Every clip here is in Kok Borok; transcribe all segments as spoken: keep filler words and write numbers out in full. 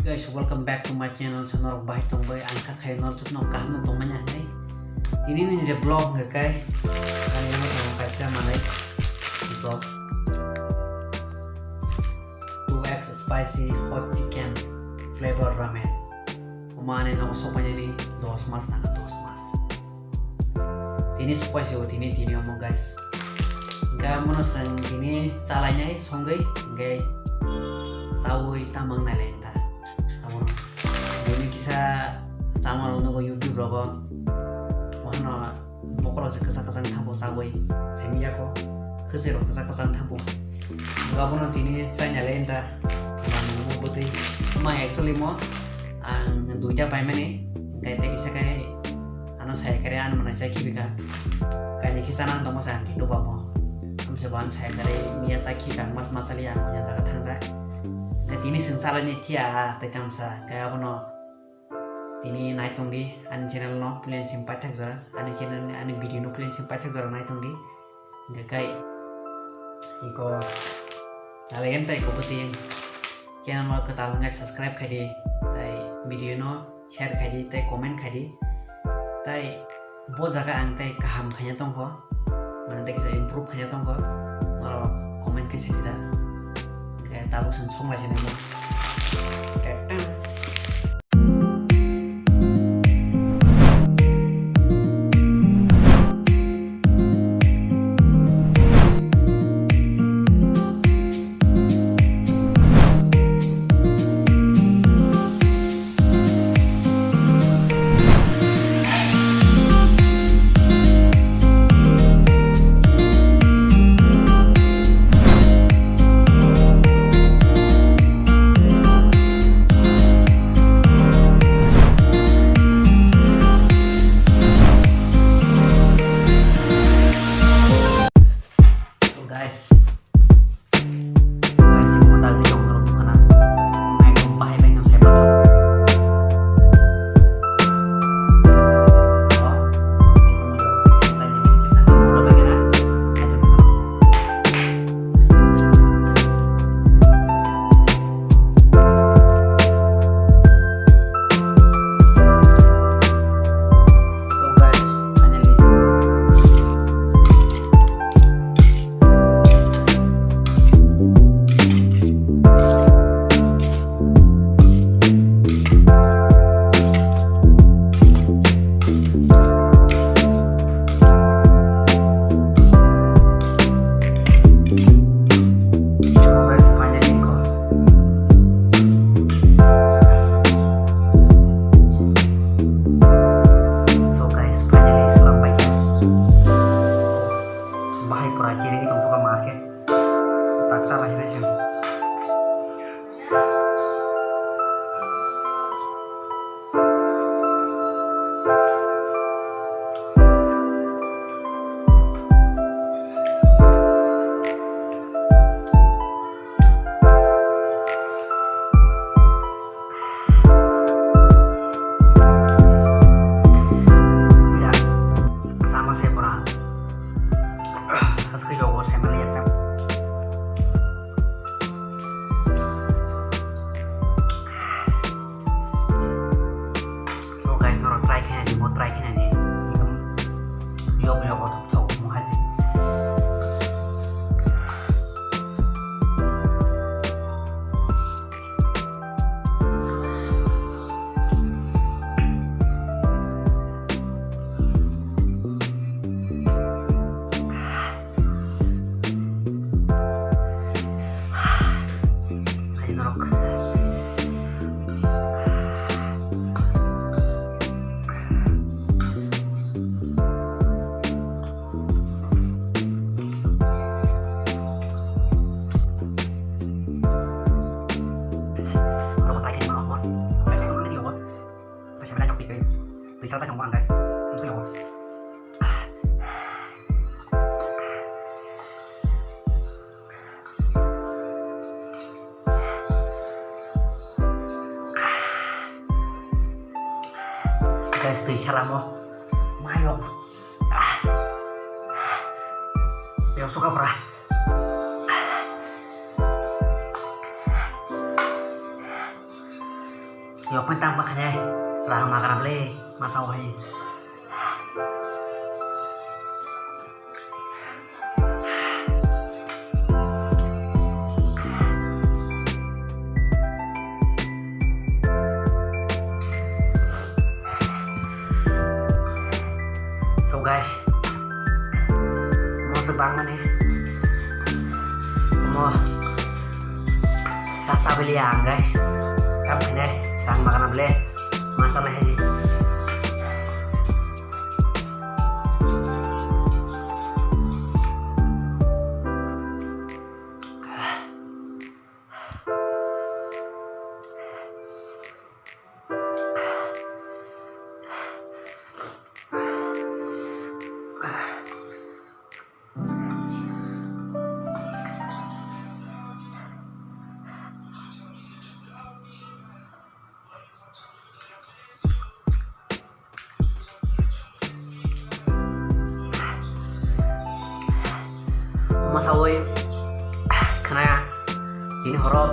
Guys, welcome back to my channel. So norok bahai tongbai, ang kha khai norok jotono kaham no tongmani hinwi. Tini ni je vlog hwnkhe kai ang nang tong kaisa manai vlog. Two X spicy hot chicken flavor ramen. Omo ani nogo sokpainani dos mas nangkha, dos mas. Tini sokpaisi o tini, tini omo guys. Hingke amono chwng tini chalainai songwi hingke chaui tamang nailai ta. Amono bini kisa chama rok nugo YouTube rogo. Wahano bokorok se kwchak kwchak thapo chaui saimiyako. Khwchai rok kwchak kwchak thapo. Hingke abono tini chai nailai ta. Bwtwi ma actually mo ang duita paimani. Hingke tei kisa khe ano sai kare ano mwnai chai khibi kha. Kaini khe chana tongma sa ang khe duba mo. Amse bo ano sai kare miya chai khibi kha mas masali ang oya jaga thangjak. Tei tini chwng chalani thiya tei tamsa khe abono tini nai tongdi ani channel no plain sim paithak jora ani channel ni ani video no plain sim paithak jora nai tongdi. Hingke kai iko nalai tei iko bwtwi channel no kwtal hwnkhai subscribe khaidi tei video no share khaidi tei comment khaidi. Tei bo jaga ang tei kaham khaina tongkho, mane tei kisa improve khaina tongkho, norok comment khe sadi da. Hingke tabuk chwng songlaisini mo. Tektang. So guys, guys, imo dagri tong norok nukha na? Ekdom bahai bai no sai manthok. So guys, finally. So guys, finally slam paikha. Bahai pura chirigwi tongkha mar khe. Tak chala hinai se. Sama se pura. Aswk yogo saimani ekta. So guys, norok try khe naidi, bo try khe naidi. Ekdom yob yob othok thok mokhaji. Hai norok. Rogo paikhe ma hor. Paikhe ma hor. Paikhe ma hor. Paikhe ma hor. Guys, twi salamo. Mayok. Yo suka pura. Yok pen tang bakha ne, rang magra ble, masa wahai. So guys, mo se bang mani, mo sa sa beli ang guys, tam kene rang magra ble, masa na hai. Masawi khna tini horo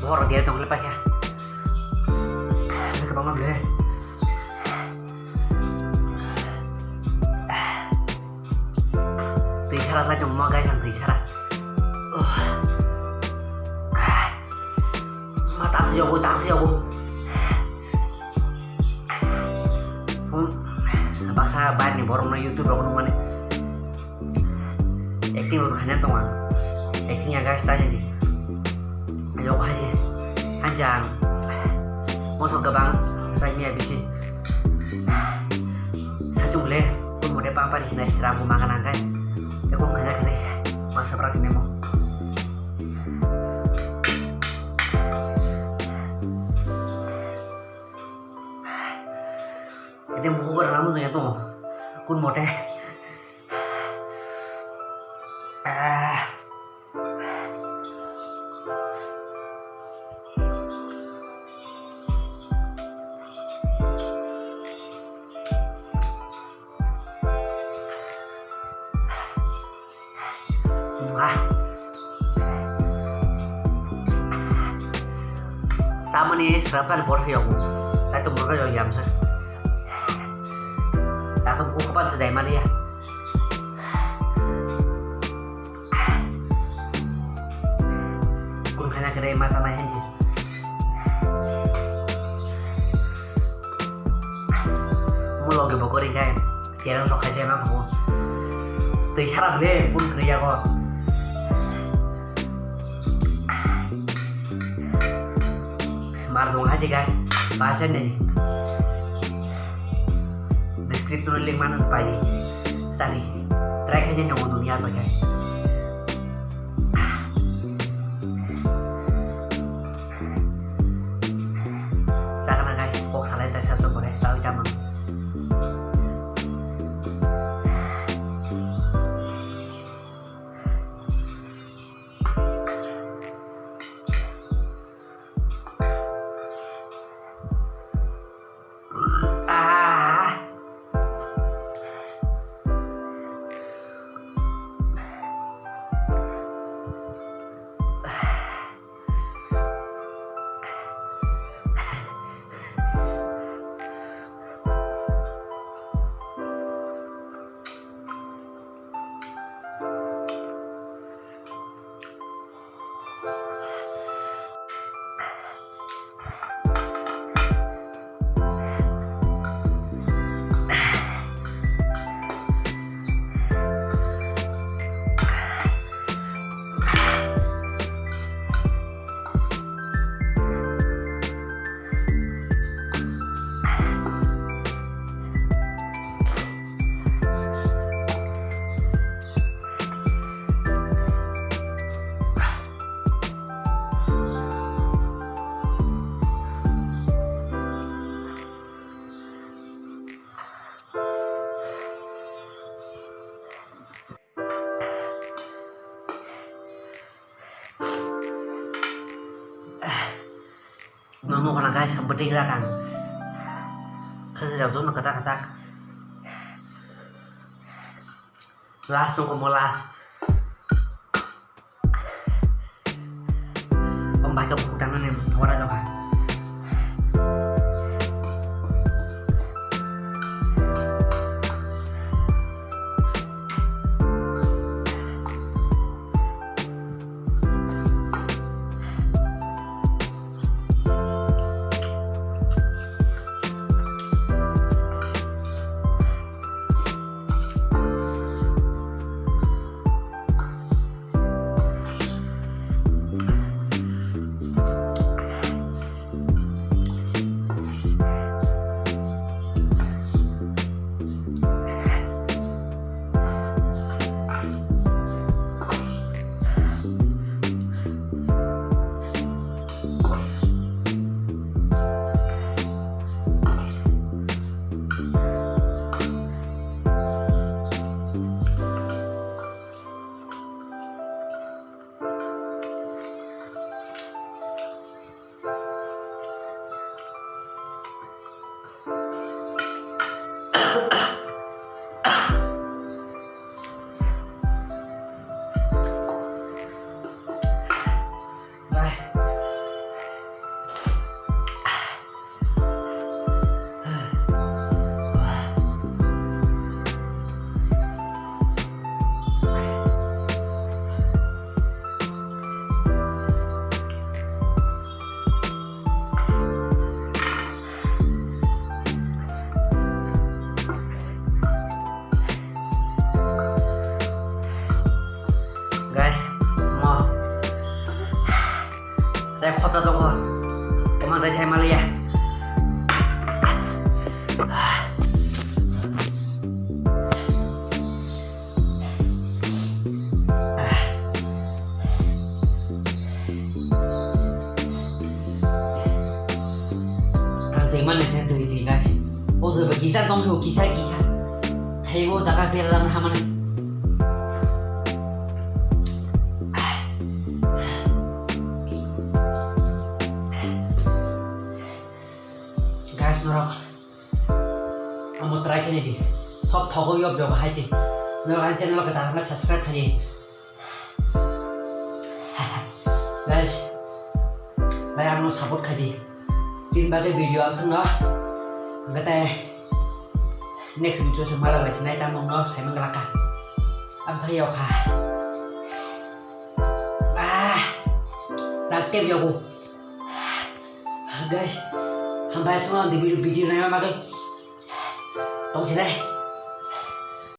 bohor dia tong le paikha. Kwbangma ble. Twi sara sai tong ma gai twi sara. Ma ta si yogo ta si yogo. Baksa bai ni borok no YouTube rok no mane. Acting rok khaina tong ang. Acting ya guys, tanya di. Ayo hai je. Hai jang. Mosok gabang sai mi abisi. Sachung le, kun mote pa pari sinai, ramu makan angkai. Te kun khaina khaina. Masa prak ni mo. Ede buku ko ramu jaya to. Kun mote. Ah. Wah. Samani serapkan borok yong. Kaitu borok yong yamsa. Aku buku kapan sedai mani ya. Kun khana kere mata na henji. Mulo ge bokori kai. Cherang sok khai cherang ko. Tei sara bele kun kre ya ko. Mar dong hai je kai. Ba sen ni. Description link mana pai di. Sari. Try khai ni nang dunia so kai. Sakana kai kok salai ta sa chok kore sa oi ta mang. Ah. Nang nukha na guys, bwtwi glak ang. Khajai rok jono kwchak kwchak. Last nung komo last. Om bai ka bukuk tang nani hora jaba. Guys, mo. Tei khopta tongkho. Toma tei chai maliya. Ang twi mani se twi twi guys. O twi ba kisa tong se kisa kisa. Thaibo jaga belalang hamani. Guys, norok amo try khe di. Thok thogo yob yob hai se. Norok ang channel o kwtal ma subscribe khai di. Guys, bai ano support khai di. Tin bagwi video ang sung no. Hwnkhe tei next video se mala lai sinai tamo no sai mang laka. Am sai yok ha. Ah, tak tem yogo. Guys, hambai sung no di video, video nai ma magai. Tong sinai.